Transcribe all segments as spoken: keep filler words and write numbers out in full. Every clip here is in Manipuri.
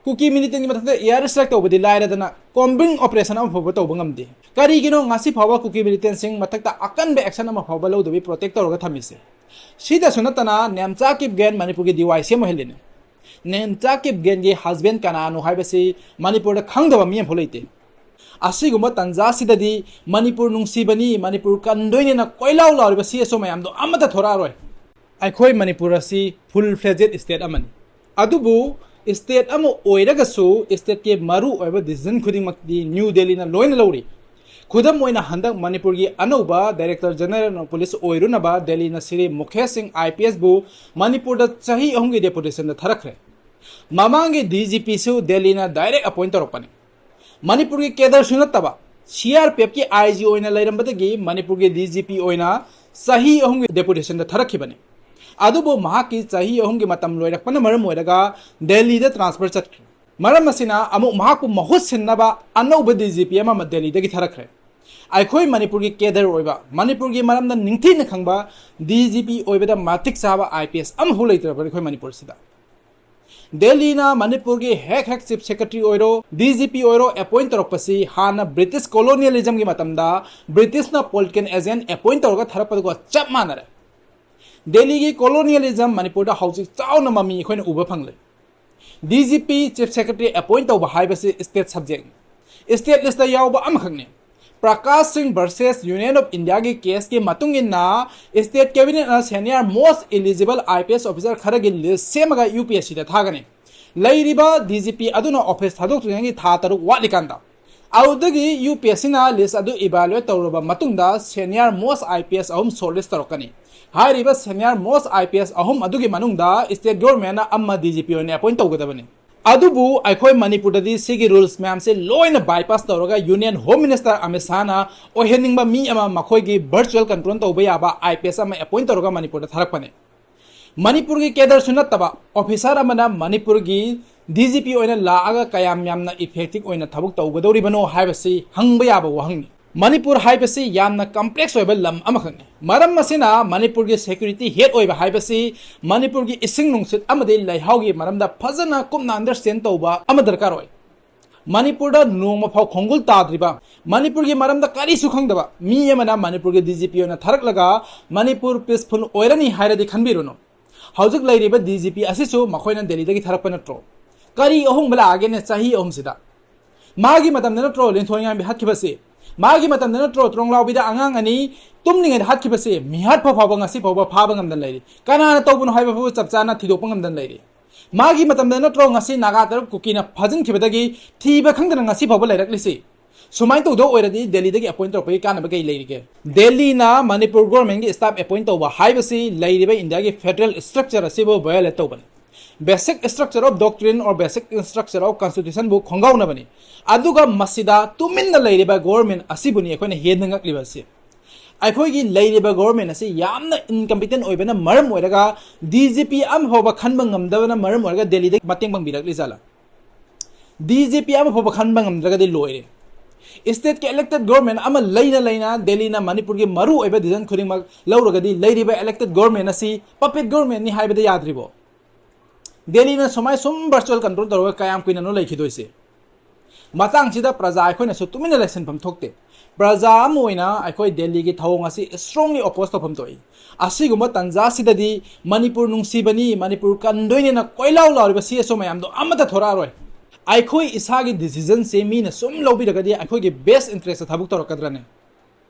ꯀꯨꯀꯤ ꯃꯤꯂꯤꯇꯦꯟꯒꯤ ꯃꯊꯛꯇ ꯏꯌꯥꯔ ꯁ꯭ꯇ꯭ꯔꯥꯏꯛ ꯇꯧꯕꯗꯤ ꯂꯥꯏꯔꯗꯅ, ꯀꯣꯝꯕꯤꯡ ꯑꯣꯄꯔꯦꯁꯟ ꯑꯃ ꯐꯥꯎꯕ ꯇꯧꯕ ꯉꯝꯗꯦ꯫ ꯀꯔꯤꯒꯤꯅꯣ ꯉꯁꯤ ꯐꯥꯎꯕ ꯀꯨꯀꯤ ꯃꯤꯂꯤꯇꯦꯟꯁꯤꯡ ꯃꯊꯛꯇ ꯑꯀꯟꯕ ꯑꯦꯛꯁꯟ ꯑꯃ ꯐꯥꯎꯕ ꯂꯧꯗꯕꯤ ꯄ꯭ꯔꯣꯇꯦꯛ ꯇꯧꯔꯒ ꯊꯝꯃꯤꯁꯦ? ꯁꯤꯗꯁꯨ ꯅꯠꯇꯅ ꯅꯦꯝꯆꯥ ꯀꯤꯞꯒꯦꯟ ꯃꯅꯤꯄꯨꯔꯒꯤ ꯗꯤ ꯋꯥꯏ ꯁꯤ ꯑꯦꯝ ꯑꯣꯏꯍꯜꯂꯤꯅꯦ꯫ ꯅꯦꯝꯆꯥ ꯀꯤꯞꯒꯦꯟꯒꯤ ꯍꯁꯕꯦꯟ ꯀꯅꯥꯅꯣ ꯍꯥꯏꯕꯁꯤ ꯃꯅꯤꯄꯨꯔꯗ ꯈꯪꯗꯕ ꯃꯤ ꯑꯃꯐꯥꯎ ꯂꯩꯇꯦ꯫ ꯑꯁꯤꯒꯨꯝꯕ ꯇꯟꯖꯥꯁꯤꯗꯗꯤ ꯃꯅꯤꯄꯨꯔ ꯅꯨꯡꯁꯤꯕꯅꯤ, ꯃꯅꯤꯄꯨꯔ ꯀꯟꯗꯣꯏꯅꯦꯅ ꯀꯣꯏꯂꯥꯎ ꯂꯥꯎꯔꯤꯕ ꯁꯤ ꯑꯦꯁ ꯑꯣ ꯃꯌꯥꯝꯗꯣ ꯑꯃꯠꯇ ꯊꯣꯔꯛꯑꯔꯣꯏ꯫ ꯑꯩꯈꯣꯏ ꯃꯅꯤꯄꯨꯔ ꯑꯁꯤ ꯐꯨꯜ ꯐ꯭ꯂꯦꯖꯦꯗ ꯁ꯭ꯇꯦꯠ ꯑꯃꯅꯤ꯫ ꯑꯗꯨꯕꯨ ꯁ꯭ꯇꯦꯠ ꯑꯃ ꯑꯣꯏꯔꯒꯁꯨ ꯁ꯭ꯇꯦꯠꯀꯤ ꯃꯔꯨ ꯑꯣꯏꯕ ꯗꯤꯁꯤꯖꯟ ꯈꯨꯗꯤꯡꯃꯛꯇꯤ ꯅ꯭ꯌꯨ ꯗꯦꯜꯂꯤꯅ ꯂꯣꯏꯅ ꯂꯧꯔꯤ꯫ ꯈꯨꯗꯝ ꯑꯣꯏꯅ ꯍꯟꯗꯛ ꯃꯅꯤꯄꯨꯔꯒꯤ ꯑꯅꯧꯕ ꯗꯥꯏꯔꯦꯛꯇꯔ ꯖꯦꯅꯔꯦꯜ ꯑꯣꯐ ꯄꯨꯂꯤꯁ ꯑꯣꯏꯔꯨꯅꯕ ꯗꯦꯜꯂꯤꯅ ꯁ꯭ꯔꯤ ꯃꯨꯈꯦꯁ ꯁꯤꯡ ꯑꯥꯏ ꯄꯤ ꯑꯦꯁꯕꯨ ꯃꯅꯤꯄꯨꯔꯗ ꯆꯍꯤ ꯑꯍꯨꯝꯒꯤ ꯗꯦꯄꯨꯇꯦꯁꯟꯗ ꯊꯥꯔꯛꯈ꯭ꯔꯦ꯫ ꯃꯃꯥꯡꯒꯤ ꯗꯤ ꯖꯤ ꯄꯤꯁꯨ ꯗꯦꯜꯂꯤꯅ ꯗꯥꯏꯔꯦꯛ ꯑꯦꯄꯣꯏꯟ ꯇꯧꯔꯛꯄꯅꯤ꯫ ꯃꯅꯤꯄꯨꯔꯒꯤ ꯀꯦꯗꯔꯁꯨ ꯅꯠꯇꯕ ꯁꯤ ꯑꯥꯔ ꯄꯤ ꯑꯦꯐꯀꯤ ꯑꯥꯏ ꯖꯤ ꯑꯣꯏꯅ ꯂꯩꯔꯝꯕꯗꯒꯤ ꯃꯅꯤꯄꯨꯔꯒꯤ ꯗꯤ ꯖꯤ ꯄꯤ ꯑꯣꯏꯅ ꯆꯍꯤ ꯑꯍꯨꯝꯒꯤ ꯗꯦꯄꯨꯇꯦꯁꯟꯗ ꯊꯥꯔꯛꯈꯤꯕꯅꯤ꯫ ꯑꯗꯨꯕꯨ ꯃꯍꯥꯛꯀꯤ ꯆꯍꯤ ꯑꯍꯨꯝꯒꯤ ꯃꯇꯝ ꯂꯣꯏꯔꯛꯄꯅ ꯃꯔꯝ ꯑꯣꯏꯔꯒ ꯗꯦꯜꯂꯤꯗ ꯇ꯭ꯔꯥꯟꯁꯐꯔ ꯆꯠꯈ꯭ꯔꯦ꯫ ꯃꯔꯝ ꯑꯁꯤꯅ ꯑꯃꯨꯛ ꯃꯍꯥꯛꯄꯨ ꯃꯍꯨꯠ ꯁꯤꯟꯅꯕ ꯑꯅꯧꯕ ꯗꯤ ꯖꯤ ꯄꯤ ꯑꯃ ꯗꯦꯜꯂꯤꯗꯒꯤ ꯊꯥꯔꯛꯈ꯭ꯔꯦ꯫ ꯑꯩꯈꯣꯏ ꯃꯅꯤꯄꯨꯔꯒꯤ ꯀꯦꯗꯔ ꯑꯣꯏꯕ, ꯃꯅꯤꯄꯨꯔꯒꯤ ꯃꯔꯝꯗ ꯅꯤꯡꯊꯤꯅ ꯈꯪꯕ ꯗꯤ ꯖꯤ ꯄꯤ ꯑꯣꯏꯕꯗ ꯃꯇꯤꯛ ꯆꯥꯕ ꯑꯥꯏ ꯄꯤ ꯑꯦꯁ ꯑꯃꯐꯥꯎ ꯂꯩꯇ꯭ꯔꯕꯅꯤ ꯑꯩꯈꯣꯏ ꯃꯅꯤꯄꯨꯔꯁꯤꯗ꯫ ꯗꯦꯜꯂꯤꯅ ꯃꯅꯤꯄꯨꯔꯒꯤ ꯍꯦꯛ ꯍꯦꯛ ꯆꯤꯐ ꯁꯦꯀ꯭ꯔꯦꯇꯔꯤ ꯑꯣꯏꯔꯣ, ꯗꯤ ꯖꯤ ꯄꯤ ꯑꯣꯏꯔꯣ ꯑꯦꯄꯣꯏꯟ ꯇꯧꯔꯛꯄꯁꯤ ꯍꯥꯟꯅ ꯕ꯭ꯔꯤꯇꯤꯁ ꯀꯣꯂꯣꯅꯤꯌꯦꯂꯤꯖꯝꯒꯤ ꯃꯇꯝꯗ ꯕ꯭ꯔꯤꯇꯤꯁꯅ ꯄꯣꯂꯤꯇꯤꯀꯦꯜ ꯑꯦꯖꯦꯟ ꯑꯦꯄꯣꯏꯟ ꯇꯧꯔꯒ ꯊꯥꯔꯛꯄꯗꯨꯒ ꯆꯞ ꯃꯥꯟꯅꯔꯦ꯫ ꯗꯦꯜꯂꯤꯒꯤ ꯀꯣꯂꯣꯅꯤꯌꯦꯂꯤꯖꯝ ꯃꯅꯤꯄꯨꯔꯗ ꯍꯧꯖꯤꯛ ꯆꯥꯎꯅ ꯃꯃꯤ ꯑꯩꯈꯣꯏꯅ ꯎꯕ ꯐꯪꯂꯦ꯫ D G P chief secretary ꯑꯦꯄꯣꯏꯟ ꯇꯧꯕ ꯍꯥꯏꯕꯁꯤ ꯁ꯭ꯇꯦꯠ ꯁꯕꯖꯦꯛꯅꯤ, ꯁ꯭ꯇꯦꯠ ꯂꯤꯁꯇ ꯌꯥꯎꯕ ꯑꯃꯈꯛꯅꯤ꯫ ꯄ꯭ꯔꯀꯥꯁ ꯁꯤꯡ ꯚꯔꯁꯦꯁ ꯌꯨꯅꯤꯌꯟ ꯑꯣꯐ ꯏꯟꯗꯤꯌꯥꯒꯤ ꯀꯦꯁꯀꯤ ꯃꯇꯨꯡ ꯏꯟꯅ ꯁ꯭ꯇꯦꯠ ꯀꯦꯕꯤꯅꯦꯠꯅ senior most eligible I P S officer ꯈꯔꯒꯤ ꯂꯤꯁ ꯁꯦꯝꯃꯒ ꯌꯨ ꯄꯤ ꯑꯦꯁ ꯁꯤꯗ ꯊꯥꯒꯅꯤ꯫ ꯂꯩꯔꯤꯕ ꯗꯤ ꯖꯤ ꯄꯤ ꯑꯗꯨꯅ ꯑꯣꯐꯤꯁ ꯊꯥꯗꯣꯛꯇ꯭ꯔꯤꯉꯩꯒꯤ ꯊꯥ ꯇꯔꯨꯛ ꯋꯥꯠꯂꯤꯀꯥꯟꯗ꯫ ꯑꯗꯨꯗꯒꯤ ꯌꯨ ꯄꯤ ꯑꯦꯁ ꯁꯤꯅ ꯂꯤꯁ ꯑꯗꯨ ꯏꯚꯥꯂꯨꯑꯦꯠ ꯇꯧꯔꯕ ꯃꯇꯨꯡꯗ ꯁꯦꯅꯤꯌꯔ ꯃꯣꯁ ꯑꯥꯏ ꯄꯤ ꯑꯦꯁ ꯑꯍꯨꯝ ꯁꯣꯔꯠ ꯂꯤꯁ ꯇꯧꯔꯛꯀꯅꯤ꯫ ꯍꯥꯏꯔꯤꯕ ꯁꯦꯅꯤꯌꯔ ꯃꯣꯁ ꯑꯥꯏ ꯄꯤ ꯑꯦꯁ ꯑꯍꯨꯝ ꯑꯗꯨꯒꯤ ꯃꯅꯨꯡꯗ ꯁ꯭ꯇꯦꯠ ꯒꯣꯔꯃꯦꯟꯅ ꯑꯃ ꯗꯤ ꯖꯤ ꯄꯤ ꯑꯣꯏꯅ ꯑꯦꯄꯣꯏꯟ ꯇꯧꯒꯗꯕꯅꯤ꯫ ꯑꯗꯨꯕꯨ ꯑꯩꯈꯣꯏ ꯃꯅꯤꯄꯨꯔꯗꯗꯤ ꯁꯤꯒꯤ ꯔꯨꯜꯁ ꯃꯌꯥꯝꯁꯦ ꯂꯣꯏꯅ ꯕꯥꯏꯄꯥꯁ ꯇꯧꯔꯒ ꯌꯨꯅꯤꯌꯟ ꯍꯣꯝ ꯃꯤꯅꯤꯁꯇꯔ ꯑꯃꯤꯠ ꯁꯥꯍꯅ ꯑꯣꯏꯍꯟꯅꯤꯡꯕ ꯃꯤ ꯑꯃ ꯃꯈꯣꯏꯒꯤ ꯚꯔꯆꯨꯑꯦꯜ ꯀꯟꯇ꯭ꯔꯣꯜ ꯇꯧꯕ ꯌꯥꯕ ꯑꯥꯏ ꯄꯤ ꯑꯦꯁ ꯑꯃ ꯑꯦꯄꯣꯏꯟ ꯇꯧꯔꯒ ꯃꯅꯤꯄꯨꯔꯗ ꯊꯥꯔꯛꯄꯅꯤ꯫ ꯃꯅꯤꯄꯨꯔꯒꯤ ꯀꯦꯗꯔꯁꯨ ꯅꯠꯇꯕ ꯑꯣꯐꯤꯁꯥꯔ ꯑꯃꯅ ꯃꯅꯤꯄꯨꯔꯒꯤ ꯗꯤ ꯖꯤ ꯄꯤ ꯑꯣꯏꯅ ꯂꯥꯛꯑꯒ ꯀꯌꯥꯝ ꯌꯥꯝꯅ ꯏꯐꯦꯛꯇꯤꯚ ꯑꯣꯏꯅ ꯊꯕꯛ ꯇꯧꯒꯗꯧꯔꯤꯕꯅꯣ ꯍꯥꯏꯕꯁꯤ ꯍꯪꯕ ꯌꯥꯕ ꯋꯥꯍꯪꯅꯤ꯫ ꯃꯅꯤꯄꯨꯔ ꯍꯥꯏꯕꯁꯤ ꯌꯥꯝꯅ complex ꯑꯣꯏꯕ ꯂꯝ ꯑꯃꯈꯛꯅꯤ꯫ ꯃꯔꯝ ꯑꯁꯤꯅ ꯃꯅꯤꯄꯨꯔꯒꯤ security head ꯑꯣꯏꯕ ꯍꯥꯏꯕꯁꯤ ꯃꯅꯤꯄꯨꯔꯒꯤ ꯏꯁꯤꯡ ꯅꯨꯡꯁꯤꯠ ꯑꯃꯗꯤ ꯂꯩꯍꯥꯎꯒꯤ ꯃꯔꯝꯗ ꯐꯖꯅ ꯀꯨꯞꯅ understand ꯇꯧꯕ ꯑꯃ ꯗꯔꯀꯥꯔ ꯑꯣꯏ꯫ ꯃꯅꯤꯄꯨꯔꯗ ꯅꯣꯡꯃ ꯐꯥꯎ ꯈꯣꯡꯒꯨꯜ ꯇꯥꯗ꯭ꯔꯤꯕ, ꯃꯅꯤꯄꯨꯔꯒꯤ ꯃꯔꯝꯗ ꯀꯔꯤꯁꯨ ꯈꯪꯗꯕ ꯃꯤ ꯑꯃꯅ ꯃꯅꯤꯄꯨꯔꯒꯤ D G P ꯑꯣꯏꯅ ꯊꯥꯔꯛꯂꯒ ꯃꯅꯤꯄꯨꯔ peaceful ꯑꯣꯏꯔꯅꯤ ꯍꯥꯏꯔꯗꯤ ꯈꯟꯕꯤꯔꯨꯅꯨ꯫ ꯍꯧꯖꯤꯛ ꯂꯩꯔꯤꯕ D G P ꯑꯁꯤꯁꯨ ꯃꯈꯣꯏꯅ ꯗꯦꯜꯂꯤꯗꯒꯤ ꯊꯥꯔꯛꯄ ꯅꯠꯇ꯭ꯔꯣ? ꯀꯔꯤ ꯑꯍꯣꯡꯕ ꯂꯥꯛꯑꯒꯦꯅꯦ ꯆꯍꯤ ꯑꯍꯨꯝꯁꯤꯗ? ꯃꯥꯒꯤ ꯃꯇꯝꯗ ꯅꯠꯇ꯭ꯔꯣ ꯂꯤꯟꯊꯣꯏ ꯉꯥꯝꯕꯤ ꯍꯥꯠꯈꯤꯕꯁꯤ? ꯃꯥꯒꯤ ꯃꯇꯝꯗ ꯅꯠꯇ꯭ꯔꯣ ꯇ꯭ꯔꯣꯡꯂꯥꯎꯕꯤꯗ ꯑꯉꯥꯡ ꯑꯅꯤ ꯇꯨꯝꯂꯤꯉꯩꯗ ꯍꯥꯠꯈꯤꯕꯁꯤ? ꯃꯤꯍꯥꯠ ꯐꯥꯎ ꯐꯥꯎꯕ ꯉꯁꯤ ꯐꯥꯎꯕ ꯐꯥꯕ ꯉꯝꯗꯅ ꯂꯩꯔꯤ꯫ ꯀꯅꯥꯅ ꯇꯧꯕꯅꯣ ꯍꯥꯏꯕ ꯐꯥꯎꯕ ꯆꯞ ꯆꯥꯅ ꯊꯤꯗꯣꯛꯄ ꯉꯝꯗꯅ ꯂꯩꯔꯤ꯫ ꯃꯥꯒꯤ ꯃꯇꯝꯗ ꯅꯠꯇ꯭ꯔꯣ ꯉꯁꯤ ꯅꯥꯒꯥ ꯇꯔꯨꯛ ꯀꯨꯀꯤꯅ ꯐꯥꯖꯤꯟꯈꯤꯕꯗꯒꯤ ꯊꯤꯕ ꯈꯪꯗꯅ ꯉꯁꯤ ꯐꯥꯎꯕ ꯂꯩꯔꯛꯂꯤꯁꯤ? ꯁꯨꯃꯥꯏꯅ ꯇꯧꯗꯧ ꯑꯣꯏꯔꯗꯤ ꯗꯦꯜꯂꯤꯗꯒꯤ appoint ꯇꯧꯔꯛꯄꯒꯤ ꯀꯥꯟꯅꯕ ꯀꯩ ꯂꯩꯔꯤꯒꯦ? ꯗꯦꯜꯂꯤꯅ ꯃꯅꯤꯄꯨꯔ government ꯀꯤ staff appoint ꯇꯧꯕ ꯍꯥꯏꯕꯁꯤ ꯂꯩꯔꯤꯕ ꯏꯟꯗꯤꯌꯥꯒꯤ federal structure ꯑꯁꯤꯕꯨ violate ꯇꯧꯕꯅꯤ꯫ Basic structure of doctrine or basic structure of constitution ꯕꯨ ꯈꯣꯡꯒꯥꯎꯅꯕꯅꯤ꯫ ꯑꯗꯨꯒ ꯃꯁꯤꯗ ꯇꯨꯃꯤꯟꯅ ꯂꯩꯔꯤꯕ government ꯑꯁꯤꯕꯨꯅꯤ ꯑꯩꯈꯣꯏꯅ ꯍꯦꯟꯅ ꯉꯛꯂꯤꯕ ꯑꯁꯤ꯫ ꯑꯩꯈꯣꯏꯒꯤ ꯂꯩꯔꯤꯕ government ꯑꯁꯤ ꯌꯥꯝꯅ incompetent ꯑꯣꯏꯕꯅ ꯃꯔꯝ ꯑꯣꯏꯔꯒ D G P ꯑꯃ ꯐꯥꯎꯕ ꯈꯟꯕ ꯉꯝꯗꯕꯅ ꯃꯔꯝ ꯑꯣꯏꯔꯒ ꯗꯦꯜꯂꯤꯗꯒꯤ ꯃꯇꯦꯡ ꯄꯥꯡꯕꯤꯔꯛꯂꯤ ꯖꯥꯠꯂꯥ? D G P ꯑꯃ ꯐꯥꯎꯕ ꯈꯟꯕ ꯉꯝꯗ꯭ꯔꯒꯗꯤ ꯂꯣꯏꯔꯦ꯫ State ꯀꯤ elected government ꯑꯃ ꯂꯩꯅ ꯂꯩꯅ ꯗꯦꯜꯂꯤꯅ ꯃꯅꯤꯄꯨꯔꯒꯤ ꯃꯔꯨ ꯑꯣꯏꯕ decision ꯈꯨꯗꯤꯡꯃꯛ ꯂꯧꯔꯒꯗꯤ ꯂꯩꯔꯤꯕ elected government ꯑꯁꯤ puppet government ꯅꯤ ꯍꯥꯏꯕꯗ ꯌꯥꯗ꯭ꯔꯤꯕꯣ? ꯗꯦꯜꯂꯤꯅ ꯁꯨꯃꯥꯏ ꯁꯨꯝ virtual control ꯇꯧꯔꯒ ꯀꯌꯥꯝ ꯀꯨꯏꯅꯅꯣ ꯂꯩꯈꯤꯗꯣꯏꯁꯦ? ꯃꯇꯥꯡꯁꯤꯗ ꯄ꯭ꯔꯖꯥ ꯑꯩꯈꯣꯏꯅꯁꯨ ꯇꯨꯃꯤꯟꯅ ꯂꯩꯁꯤꯟꯐꯝ ꯊꯣꯛꯇꯦ꯫ ꯄ꯭ꯔꯖꯥ ꯑꯃ ꯑꯣꯏꯅ ꯑꯩꯈꯣꯏ ꯗꯦꯜꯂꯤꯒꯤ ꯊꯧꯑꯣꯡ ꯑꯁꯤ strongly oppose ꯇꯧꯐꯝ ꯊꯣꯛꯏ꯫ ꯑꯁꯤꯒꯨꯝꯕ ꯇꯥꯟꯖꯥꯁꯤꯗꯗꯤ ꯃꯅꯤꯄꯨꯔ ꯅꯨꯡꯁꯤꯕꯅꯤ, ꯃꯅꯤꯄꯨꯔ ꯀꯟꯗꯣꯏꯅꯦꯅ ꯀꯣꯏꯂꯥꯎ ꯂꯥꯎꯔꯤꯕ C S O ꯃꯌꯥꯝꯗꯣ ꯑꯃꯠꯇ ꯊꯣꯔꯛꯑꯔꯣꯏ꯫ ꯑꯩꯈꯣꯏ ꯏꯁꯥꯒꯤ decision ꯁꯦ ꯃꯤꯅ ꯁꯨꯝ ꯂꯧꯕꯤꯔꯒꯗꯤ ꯑꯩꯈꯣꯏꯒꯤ best interest ꯇ ꯊꯕꯛ ꯇꯧꯔꯛꯀꯗ꯭ꯔꯅꯦ?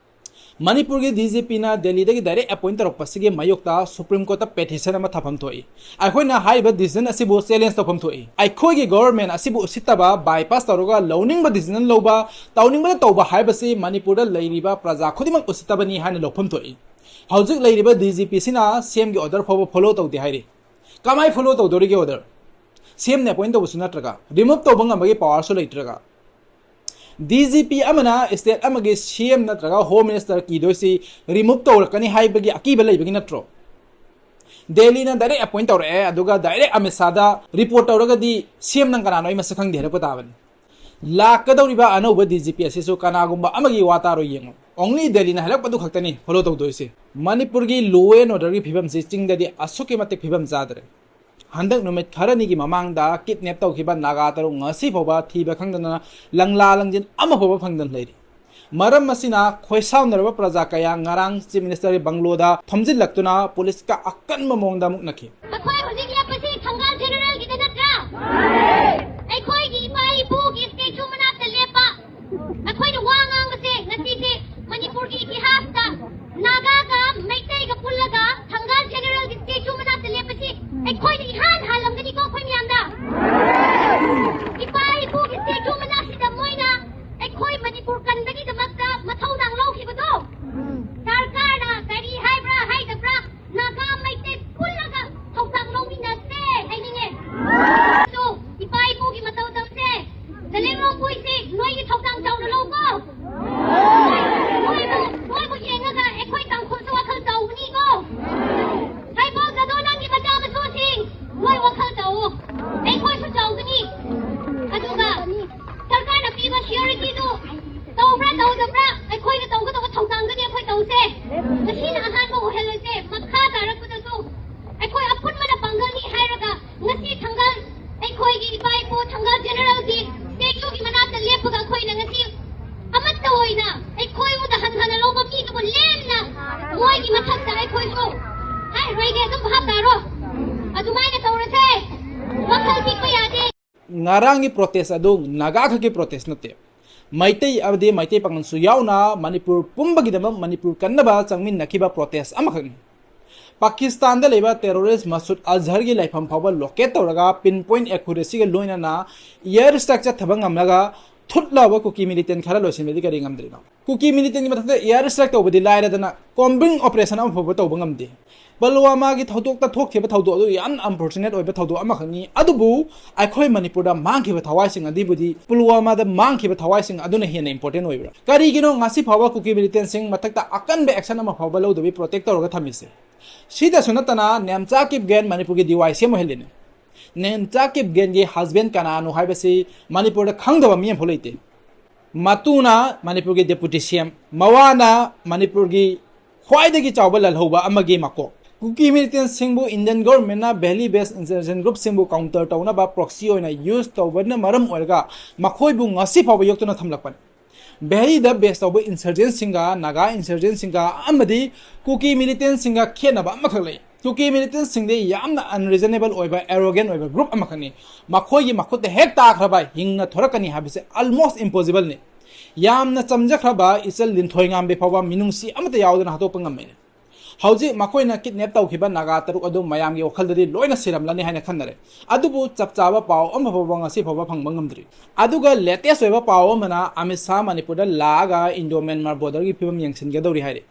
ꯃꯅꯤꯄꯨꯔꯒꯤ D G P ꯅ ꯗꯦꯜꯂꯤꯗꯒꯤ direct appoint ꯇꯧꯔꯛꯄꯁꯤꯒꯤ ꯃꯥꯌꯣꯛꯇ Supreme Court ꯇ petition ꯑꯃ ꯊꯥꯐꯝ ꯊꯣꯛꯏ꯫ ꯑꯩꯈꯣꯏꯅ ꯍꯥꯏꯔꯤꯕ decision ꯑꯁꯤꯕꯨ challenge ꯇꯧꯐꯝ ꯊꯣꯛꯏ꯫ ꯑꯩꯈꯣꯏꯒꯤ government ꯑꯁꯤꯕꯨ ꯎꯁꯤꯠꯇꯕ, bypass ꯇꯧꯔꯒ ꯂꯧꯅꯤꯡꯕ decision ꯂꯧꯕ, ꯇꯧꯅꯤꯡꯕꯗ ꯇꯧꯕ ꯍꯥꯏꯕꯁꯤ ꯃꯅꯤꯄꯨꯔꯗ ꯂꯩꯔꯤꯕ ꯄ꯭ꯔꯖꯥ ꯈꯨꯗꯤꯡꯃꯛ ꯎꯁꯤꯠꯇꯕꯅꯤ ꯍꯥꯏꯅ ꯂꯧꯐꯝ ꯊꯣꯛꯏ꯫ ꯍꯧꯖꯤꯛ ꯂꯩꯔꯤꯕ D G P ꯁꯤꯅ C M ꯒꯤ order ꯐꯥꯎꯕ follow ꯇꯧꯗꯦ ꯍꯥꯏꯔꯤ꯫ ꯀꯃꯥꯏ follow ꯇꯧꯗꯧꯔꯤꯒꯦ order? C M ꯅ appoint ꯇꯧꯕꯁꯨ ꯅꯠꯇ꯭ꯔꯒ, remove ꯇꯧꯕ ꯉꯝꯕꯒꯤ power ꯁꯨ ꯂꯩꯇ꯭ꯔꯒ, D G P ꯑꯃꯅ state ꯑꯃꯒꯤ C M ꯅꯠꯇ꯭ꯔꯒ Home Minister ꯀꯤꯗꯣꯏꯁꯤ remove ꯇꯧꯔꯛꯀꯅꯤ ꯍꯥꯏꯕꯒꯤ ꯑꯀꯤꯕ ꯂꯩꯕꯒꯤ ꯅꯠꯇ꯭ꯔꯣ? ꯗꯦꯜꯂꯤꯅ direct appoint ꯇꯧꯔꯛꯑꯦ, ꯑꯗꯨꯒ direct ꯑꯃꯤꯠ ꯁꯥꯗ report ꯇꯧꯔꯒꯗꯤ C M ꯅꯪ ꯀꯅꯥꯅꯣ ꯑꯩ ꯃꯁꯛ ꯈꯪꯗꯦ ꯍꯥꯏꯔꯛꯄ ꯇꯥꯕꯅꯤ꯫ ꯂꯥꯛꯀꯗꯧꯔꯤꯕ ꯑꯅꯧꯕ ꯗꯤ ꯖꯤ ꯄꯤ ꯑꯁꯤꯁꯨ ꯀꯅꯥꯒꯨꯝꯕ ꯑꯃꯒꯤ ꯋꯥ ꯇꯥꯔꯣꯏ, ꯌꯦꯡꯉꯨ꯫ Only ꯗꯦꯜꯂꯤꯅ ꯍꯥꯏꯔꯛꯄꯗꯨ ꯈꯛꯇꯅꯤ ꯐꯣꯂꯣ ꯇꯧꯗꯣꯏꯁꯦ꯫ ꯃꯅꯤꯄꯨꯔꯒꯤ law and orderꯒꯤ ꯐꯤꯕꯝꯁꯤ ꯆꯤꯡꯗꯗꯤ ꯑꯁꯨꯛꯀꯤ ꯃꯇꯤꯛ ꯐꯤꯕꯝ ꯆꯥꯗ꯭ꯔꯦ꯫ ꯍꯟꯗꯛ ꯅꯨꯃꯤꯠ ꯈꯔꯅꯤꯒꯤ ꯃꯃꯥꯡꯗ kidnap ꯇꯧꯈꯤꯕ ꯅꯥꯒꯥ ꯇꯔꯨꯛ ꯉꯁꯤ ꯐꯥꯎꯕ ꯊꯤꯕ ꯈꯪꯗꯅ, ꯂꯪꯂꯥ ꯂꯪꯖꯤꯟ ꯑꯃ ꯐꯥꯎꯕ ꯐꯪꯗꯅ ꯂꯩꯔꯤ꯫ ꯃꯔꯝ ꯑꯁꯤꯅ ꯈꯣꯏꯁꯥꯎꯅꯔꯕ ꯄ꯭ꯔꯖꯥ ꯀꯌꯥ ꯉꯔꯥꯡ Chief Ministerꯒꯤ ꯕꯪꯒ꯭ꯂꯣꯗ ꯊꯣꯝꯖꯤꯜꯂꯛꯇꯨꯅ ꯄꯨꯂꯤꯁꯀ ꯑꯀꯟꯕ ꯃꯑꯣꯡꯗ ꯃꯨꯛꯅꯈꯤ꯫ ꯑꯩꯈꯣꯏ ꯍꯧꯖꯤꯛ ꯂꯦꯞꯄꯁꯤ ꯊꯪꯒꯥꯜ Generalꯒꯤꯗ ꯅꯠꯇ꯭ꯔꯥ? ꯑꯩꯈꯣꯏꯒꯤ ꯏꯄꯥ ꯏꯄꯨꯒꯤ statue ꯃꯅꯥꯛꯇ ꯂꯦꯞꯄ꯫ ꯑꯩꯈꯣꯏꯅ ꯋꯥ ꯉꯥꯡꯕꯁꯦ ꯉꯁꯤꯁꯦ ꯃꯅꯤꯄꯨꯔꯒꯤ ꯏꯇꯤꯍꯥꯁꯇ ꯅꯥꯒꯥꯒ ꯃꯩꯇꯩꯒ ꯄꯨꯜꯂꯒ ꯊꯪꯒꯥꯜ Generalꯒꯤ statue ꯃꯅꯥꯛꯇ ꯂꯦꯞꯄꯁꯤ ꯑꯩꯈꯣꯏꯅ ꯏꯍꯥꯟ ꯍꯥꯜꯂꯝꯒꯅꯤꯀꯣ ꯑꯩꯈꯣꯏ ꯃꯌꯥꯝꯗ꯫ ꯏꯄꯥ ꯏꯄꯨꯒꯤ statue ꯃꯅꯥꯛꯁꯤꯗ ꯃꯣꯏꯅ ꯑꯩꯈꯣꯏ ꯃꯅꯤꯄꯨꯔ ꯀꯟꯕꯒꯤꯗꯃꯛꯇ ꯃꯊꯧꯗꯥꯡ ꯂꯧꯈꯤꯕꯗꯣ ꯁꯔꯀꯥꯔꯅ ꯀꯔꯤ ꯍꯥꯏꯕ꯭ꯔꯥ ꯍꯥꯏꯗꯕ꯭ꯔꯥ ꯅꯥꯒꯥ ꯃꯩꯇꯩ ꯄꯨꯜꯂꯒ ꯊꯧꯗꯥꯡ ꯂꯧꯃꯤꯟꯅꯁꯦ ꯍꯥꯏꯅꯤꯡꯉꯦ꯫ So, ꯏꯄꯥ ꯏꯄꯨꯒꯤ ꯃꯇꯧ ꯇꯝꯁꯦ꯫ ꯖꯂꯦꯡꯂꯣꯡ ꯄꯨꯏꯁꯤ ꯅꯣꯏꯒꯤ ꯊꯧꯗꯥꯡ ꯆꯥꯎꯅ ꯂꯧꯀꯣ꯫ ꯅꯣꯏꯕꯨ, ꯅꯣꯏꯕꯨ ꯌꯦꯡꯉꯒ ꯑꯩꯈꯣꯏ ꯇꯥꯡꯈꯨꯜꯁꯨ ꯋꯥꯈꯜ ꯆꯥꯎꯒꯅꯤꯀꯣ꯫ ꯍꯩꯄꯥꯜ ꯖꯥꯗꯣ ꯅꯪꯒꯤ ꯃꯆꯥ ꯃꯁꯨꯁꯤꯡ ꯅꯣꯏ ꯋꯥꯈꯜ ꯆꯥꯎꯋꯣ꯫ ꯑꯩꯈꯣꯏꯁꯨ ꯆꯥꯎꯒꯅꯤ꯫ ꯑꯗꯨꯒ ꯁꯔꯀꯥꯔꯅ ꯄꯤꯕ securityꯗꯨ ꯇꯧꯕ꯭ꯔꯥ ꯇꯧꯗꯕ꯭ꯔꯥ ꯑꯩꯈꯣꯏꯅ ꯇꯧꯒꯗꯧꯕ ꯊꯧꯗꯥꯡꯗꯨꯅꯤ ꯑꯩꯈꯣꯏ ꯇꯧꯁꯦ꯫ ꯉꯁꯤꯅ ꯑꯍꯥꯟꯕ ꯑꯣꯏꯍꯜꯂꯁꯦ꯫ ꯃꯈꯥ ꯇꯥꯔꯛꯄꯗꯁꯨ ꯑꯩꯈꯣꯏ ꯑꯄꯨꯟꯕꯅ ꯄꯥꯡꯒꯜꯅꯤ ꯍꯥꯏꯔꯒ ꯉꯁꯤ ꯊꯪꯒꯥꯜ ꯑꯩꯈꯣꯏꯒꯤ ꯏꯄꯥ ꯏꯄꯨ ꯊꯪꯒꯥꯜ Generalꯒꯤ statueꯒꯤ ꯃꯅꯥꯛꯇ ꯂꯦꯞꯄꯒ ꯑꯩꯈꯣꯏꯅ ꯉꯁꯤ ꯑꯃꯠꯇ ꯑꯣꯏꯅ ꯑꯩꯈꯣꯏꯕꯨ ꯇꯥꯍꯟ ꯍꯟꯅ ꯂꯧꯕ ꯃꯤꯗꯨꯕꯨ ꯂꯦꯝꯅ ꯃꯣꯏꯒꯤ ꯃꯊꯛꯇ ꯑꯩꯈꯣꯏꯁꯨ ꯍꯥꯏꯔꯣꯏꯒꯦ, ꯑꯗꯨꯝ ꯚꯥꯞ ꯇꯥꯔꯣ꯫ ꯑꯗꯨꯃꯥꯏꯅ ꯇꯧꯔꯁꯦ꯫ ꯋꯥꯈꯜ ꯄꯤꯛꯄ ꯌꯥꯗꯦ꯫ ꯉꯔꯥꯡꯒꯤ protest ꯑꯗꯨ ꯅꯥꯒꯥ ꯈꯛꯀꯤ protest ꯅꯠꯇꯦ꯫ ꯃꯩꯇꯩ ꯑꯃꯗꯤ ꯃꯩꯇꯩ ꯄꯥꯉꯜꯁꯨ ꯌꯥꯎꯅ ꯃꯅꯤꯄꯨꯔ ꯄꯨꯝꯕꯒꯤꯗꯃꯛ ꯃꯅꯤꯄꯨꯔ ꯀꯟꯅꯕ ꯆꯪꯃꯤꯟꯅꯈꯤꯕ protest ꯑꯃꯈꯛꯅꯤ꯫ ꯄꯥꯀꯤꯁꯇꯥꯟꯗ ꯂꯩꯕ terrorist ꯃꯁꯨꯗ ꯑꯖꯍꯔꯒꯤ ꯂꯩꯐꯝ ꯐꯥꯎꯕ locate ꯇꯧꯔꯒ pin point accuracyꯒ ꯂꯣꯏꯅꯅ air strike ꯆꯠꯊꯕ ꯉꯝꯂꯒ ꯊꯨꯠ ꯂꯥꯎꯕ ꯀꯨꯀꯤ militant ꯈꯔ ꯂꯣꯏꯁꯤꯟꯕꯗꯤ ꯀꯔꯤ ꯉꯝꯗ꯭ꯔꯤꯅꯣ? ꯀꯨꯀꯤ militantꯒꯤ ꯃꯊꯛꯇ air strike ꯇꯧꯕꯗꯤ ꯂꯥꯏꯔꯗꯅ combing operation ꯑꯃ ꯐꯥꯎꯕ ꯇꯧꯕ ꯉꯝꯗꯦ꯫ ꯄꯨꯜꯋꯥꯃꯥꯒꯤ ꯊꯧꯗꯣꯛꯇ ꯊꯣꯛꯈꯤꯕ ꯊꯧꯗꯣꯛ ꯑꯗꯨ ꯌꯥꯝꯅ unfortunate ꯑꯣꯏꯕ ꯊꯧꯗꯣꯛ ꯑꯃꯈꯛꯅꯤ꯫ ꯑꯗꯨꯕꯨ ꯑꯩꯈꯣꯏ ꯃꯅꯤꯄꯨꯔꯗ ꯃꯥꯡꯈꯤꯕ ꯊꯋꯥꯏꯁꯤꯡ ꯑꯗꯨꯕꯨꯗꯤ ꯄꯨꯜꯋꯥꯃꯥꯗ ꯃꯥꯡꯈꯤꯕ ꯊꯋꯥꯏꯁꯤꯡ ꯑꯗꯨꯅ ꯍꯦꯟꯅ important ꯑꯣꯏꯕ꯭ꯔꯥ? ꯀꯔꯤꯒꯤꯅꯣ ꯉꯁꯤ ꯐꯥꯎꯕ ꯀꯨꯀꯤ militantꯁꯤꯡ ꯃꯊꯛꯇ ꯑꯀꯟꯕ action ꯑꯃ ꯐꯥꯎꯕ ꯂꯧꯗꯕꯤ protect ꯇꯧꯔꯒ ꯊꯝꯃꯤꯁꯦ? ꯁꯤꯗꯁꯨ ꯅꯠꯇꯅ ꯅꯦꯝꯆꯥ ꯀꯤꯞꯒꯦꯟ ꯃꯅꯤꯄꯨꯔꯒꯤ D Y C M ꯑꯣꯏꯍꯜꯂꯤꯅꯦ꯫ ꯅꯦꯟ ꯆꯥꯀꯤꯞ ꯒꯦꯟꯒꯤ ꯍꯁꯕꯦꯟ ꯀꯅꯥꯅꯣ ꯍꯥꯏꯕꯁꯤ ꯃꯅꯤꯄꯨꯔꯗ ꯈꯪꯗꯕ ꯃꯤ ꯑꯃꯐꯥꯎ ꯂꯩꯇꯦ꯫ ꯃꯇꯨꯅ ꯃꯅꯤꯄꯨꯔꯒꯤ ꯗꯦꯄꯨꯇꯤ ꯁꯤ ꯑꯦꯝ, ꯃꯋꯥꯅ ꯃꯅꯤꯄꯨꯔꯒꯤ ꯈ꯭ꯋꯥꯏꯗꯒꯤ ꯆꯥꯎꯕ ꯂꯥꯜꯍꯧꯕ ꯑꯃꯒꯤ ꯃꯀꯣꯛ꯫ ꯀꯨꯀꯤ ꯃꯤꯂꯤꯇꯦꯟꯁꯤꯡꯕꯨ ꯏꯟꯗꯤꯌꯟ ꯒꯣꯔꯃꯦꯟꯅ ꯚꯦꯂꯤ ꯕꯦꯁ ꯏꯟꯁꯔꯖꯦꯟ ꯒ꯭ꯔꯨꯞꯁꯤꯡꯕꯨ ꯀꯥꯎꯟꯇꯔ ꯇꯧꯅꯕ ꯄ꯭ꯔꯣꯛꯁꯤ ꯑꯣꯏꯅ ꯌꯨꯁ ꯇꯧꯕꯅ ꯃꯔꯝ ꯑꯣꯏꯔꯒ ꯃꯈꯣꯏꯕꯨ ꯉꯁꯤ ꯐꯥꯎꯕ ꯌꯣꯛꯇꯨꯅ ꯊꯝꯂꯛꯄꯅꯤ꯫ ꯚꯦꯂꯤꯗ ꯕꯦꯁ ꯇꯧꯕ ꯏꯟꯁꯔꯖꯦꯟꯁꯤꯡꯒ ꯅꯥꯒꯥ ꯏꯟꯁꯔꯖꯦꯟꯁꯤꯡꯒ ꯑꯃꯗꯤ ꯀꯨꯀꯤ ꯃꯤꯂꯤꯇꯦꯟꯁꯤꯡꯒ ꯈꯦꯠꯅꯕ ꯑꯃꯈꯛ ꯂꯩ꯫ ꯀꯨꯀꯤ ꯃꯤꯂꯤꯇꯦꯟꯁꯤꯡꯗꯤ ꯌꯥꯝꯅ ꯑꯟꯔꯤꯖꯅꯦꯕꯜ ꯑꯣꯏꯕ, ꯑꯦꯔꯣꯒꯦꯟ ꯑꯣꯏꯕ ꯒ꯭ꯔꯨꯞ ꯑꯃꯈꯛꯅꯤ꯫ ꯃꯈꯣꯏꯒꯤ ꯃꯈꯨꯠꯇ ꯍꯦꯛ ꯇꯥꯈ꯭ꯔꯕ ꯍꯤꯡꯅ ꯊꯣꯔꯛꯀꯅꯤ ꯍꯥꯏꯕꯁꯦ ꯑꯜꯃꯣꯁ ꯏꯝꯄꯣꯁꯤꯕꯜꯅꯤ꯫ ꯌꯥꯝꯅ ꯆꯝꯖꯈ꯭ꯔꯕ ꯏꯆꯜ ꯂꯤꯟꯊꯣꯏꯉꯥꯝꯕꯤ ꯐꯥꯎꯕ ꯃꯤꯅꯨꯡꯁꯤ ꯑꯃꯠꯇ ꯌꯥꯎꯗꯅ ꯍꯥꯠꯇꯣꯛꯄ ꯉꯝꯃꯤꯅꯦ꯫ ꯍꯧꯖꯤꯛ ꯃꯈꯣꯏꯅ ꯀꯤꯗꯅꯦꯞ ꯇꯧꯈꯤꯕ ꯅꯥꯒꯥ ꯇꯔꯨꯛ ꯑꯗꯨ ꯃꯌꯥꯝꯒꯤ ꯋꯥꯈꯜꯗꯗꯤ ꯂꯣꯏꯅ ꯁꯤꯔꯝꯂꯅꯤ ꯍꯥꯏꯅ ꯈꯟꯅꯔꯦ꯫ ꯑꯗꯨꯕꯨ ꯆꯞ ꯆꯥꯕ ꯄꯥꯎ ꯑꯃ ꯐꯥꯎꯕ ꯉꯁꯤ ꯐꯥꯎꯕ ꯐꯪꯕ ꯉꯝꯗ꯭ꯔꯤ꯫ ꯑꯗꯨꯒ ꯂꯦꯇꯦꯁ ꯑꯣꯏꯕ ꯄꯥꯎ ꯑꯃꯅ ꯑꯃꯤꯠ ꯁꯥꯍ ꯃꯅꯤꯄꯨꯔꯗ ꯂꯥꯛꯑꯒ ꯏꯟꯗꯣ ꯃ꯭ꯌꯥꯟꯃꯥꯔ ꯕꯣꯔꯗꯔꯒꯤ ꯐꯤꯕꯝ ꯌꯦꯡꯁꯤꯟꯒꯗꯧꯔꯤ ꯍꯥꯏꯔꯤ꯫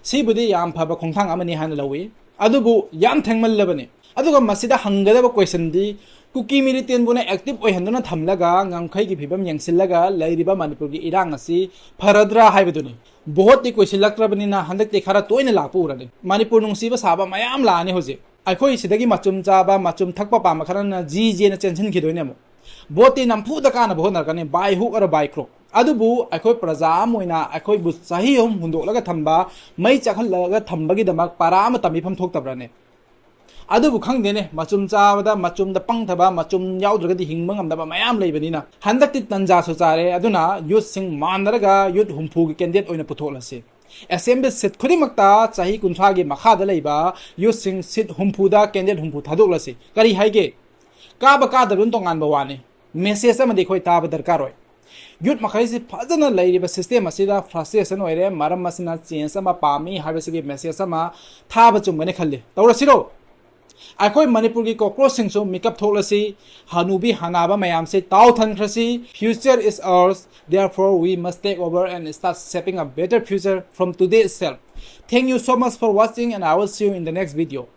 ꯁꯤꯕꯨꯗꯤ ꯌꯥꯝ ꯐꯕ ꯈꯣꯡꯊꯥꯡ ꯑꯃꯅꯤ ꯍꯥꯏꯅ ꯂꯧꯏ, ꯑꯗꯨꯕꯨ ꯌꯥꯝ ꯊꯦꯡꯃꯜꯂꯕꯅꯤ꯫ ꯑꯗꯨꯒ ꯃꯁꯤꯗ ꯍꯪꯒꯗꯕ ꯀꯣꯏꯁꯟꯗꯤ, ꯀꯨꯀꯤ ꯃꯤꯂꯤꯇꯦꯟꯕꯨꯅ ꯑꯦꯛꯇꯤꯚ ꯑꯣꯏꯍꯟꯗꯨꯅ ꯊꯝꯂꯒ ꯉꯝꯈꯩꯒꯤ ꯐꯤꯕꯝ ꯌꯦꯡꯁꯤꯜꯂꯒ ꯂꯩꯔꯤꯕ ꯃꯅꯤꯄꯨꯔꯒꯤ ꯏꯔꯥꯡ ꯑꯁꯤ ꯐꯔꯗ꯭ꯔꯥ ꯍꯥꯏꯕꯗꯨꯅꯤ꯫ ꯚꯣꯠꯇꯤ ꯀꯨꯏꯁꯤꯜꯂꯛꯇ꯭ꯔꯕꯅꯤꯅ ꯍꯟꯗꯛꯇꯤ ꯈꯔ ꯇꯣꯏꯅ ꯂꯥꯛꯄ ꯎꯔꯅꯤ꯫ ꯃꯅꯤꯄꯨꯔ ꯅꯨꯡꯁꯤꯕ ꯁꯥꯕ ꯃꯌꯥꯝ ꯂꯥꯛꯑꯅꯤ ꯍꯧꯖꯤꯛ꯫ ꯑꯩꯈꯣꯏ ꯁꯤꯗꯒꯤ ꯃꯆꯨꯝ ꯆꯥꯕ, ꯃꯆꯨꯝ ꯊꯛꯄ ꯄꯥꯝꯕ ꯈꯔꯅ ꯖꯤ ꯖꯦꯅ ꯆꯦꯟꯁꯤꯟꯈꯤꯗꯣꯏꯅꯦ ꯑꯃꯨꯛ꯫ ꯚꯣꯠꯇꯤ ꯅꯝꯐꯨꯗ ꯀꯥꯅꯕ ꯍꯣꯠꯅꯔꯛꯀꯅꯤ, by hook or by crook꯫ ꯑꯗꯨꯕꯨ ꯑꯩꯈꯣꯏ ꯄ꯭ꯔꯖꯥ ꯑꯃ ꯑꯣꯏꯅ ꯑꯩꯈꯣꯏꯕꯨ ꯆꯍꯤ ꯑꯍꯨꯝ ꯍꯨꯟꯗꯣꯛꯂꯒ ꯊꯝꯕ, ꯃꯩ ꯆꯥꯛꯍꯜꯂꯒ ꯊꯝꯕꯒꯤꯗꯃꯛ ꯄꯔꯥ ꯑꯃ ꯇꯝꯕꯤꯐꯝ ꯊꯣꯛꯇꯕ꯭ꯔꯅꯦ? ꯑꯗꯨꯕꯨ ꯈꯪꯗꯦꯅꯦ, ꯃꯆꯨꯝ ꯆꯥꯕꯗ, ꯃꯆꯨꯝꯗ ꯄꯪꯊꯕ, ꯃꯆꯨꯝ ꯌꯥꯎꯗ꯭ꯔꯒꯗꯤ ꯍꯤꯡꯕ ꯉꯝꯗꯕ ꯃꯌꯥꯝ ꯂꯩꯕꯅꯤꯅ ꯍꯟꯗꯛꯇꯤ ꯇꯟꯖꯥꯁꯨ ꯆꯥꯔꯦ꯫ ꯑꯗꯨꯅ ꯌꯨꯠꯁꯤꯡ ꯃꯥꯟꯅꯔꯒ ꯌꯨꯠ ꯍꯨꯝꯐꯨꯒꯤ ꯀꯦꯟꯗꯤꯗꯦꯠ ꯑꯣꯏꯅ ꯄꯨꯊꯣꯛꯂꯁꯤ꯫ ꯑꯦꯁꯦꯝꯕ꯭ꯂꯤ ꯁꯤꯠ ꯈꯨꯗꯤꯡꯃꯛꯇ ꯆꯍꯤ ꯀꯨꯟꯊ꯭ꯔꯥꯒꯤ ꯃꯈꯥꯗ ꯂꯩꯕ ꯌꯨꯠꯁꯤꯡ ꯁꯤꯠ ꯍꯨꯝꯐꯨꯗ ꯀꯦꯟꯗꯤꯗꯦꯠ ꯍꯨꯝꯐꯨ ꯊꯥꯗꯣꯛꯂꯁꯤ꯫ ꯀꯔꯤ ꯍꯥꯏꯒꯦ? ꯀꯥꯕ ꯀꯥꯗꯕꯗꯨꯅ ꯇꯣꯉꯥꯟꯕ ꯋꯥꯅꯤ꯫ ꯃꯦꯁꯦꯖ ꯑꯃꯗꯤ ꯑꯩꯈꯣꯏ ꯇꯥꯕ ꯗꯔꯀꯥꯔ ꯑꯣꯏ꯫ ꯌꯨꯠ ꯃꯈꯩꯁꯤ ꯐꯖꯅ ꯂꯩꯔꯤꯕ ꯁꯤꯁꯇꯦꯝ ꯑꯁꯤꯗ ꯐ꯭ꯔꯁꯇ꯭ꯔꯦꯁꯟ ꯑꯣꯏꯔꯦ, ꯃꯔꯝ ꯑꯁꯤꯅ ꯆꯦꯟꯖ ꯑꯃ ꯄꯥꯝꯃꯤ ꯍꯥꯏꯕꯁꯤꯒꯤ ꯃꯦꯁꯦꯖ ꯑꯃ ꯊꯥꯕ ꯆꯨꯝꯒꯅꯤ ꯈꯜꯂꯤ꯫ ꯇꯧꯔꯁꯤꯔꯣ? ꯑꯩꯈꯣꯏ ꯃꯅꯤꯄꯨꯔꯒꯤ ꯀꯣꯀ꯭ꯔꯣꯁꯁꯤꯡꯁꯨ ꯃꯤꯀꯞ ꯊꯣꯛꯂꯁꯤ, ꯍꯅꯨꯕꯤ ꯍꯅꯥꯕ ꯃꯌꯥꯝꯁꯦ ꯇꯥꯎꯊꯟꯈ꯭ꯔꯁꯤ꯫ Future is ours, therefore we must take over and start shaping a better future from today itself. Thank you so much for watching and I will see you in the next video.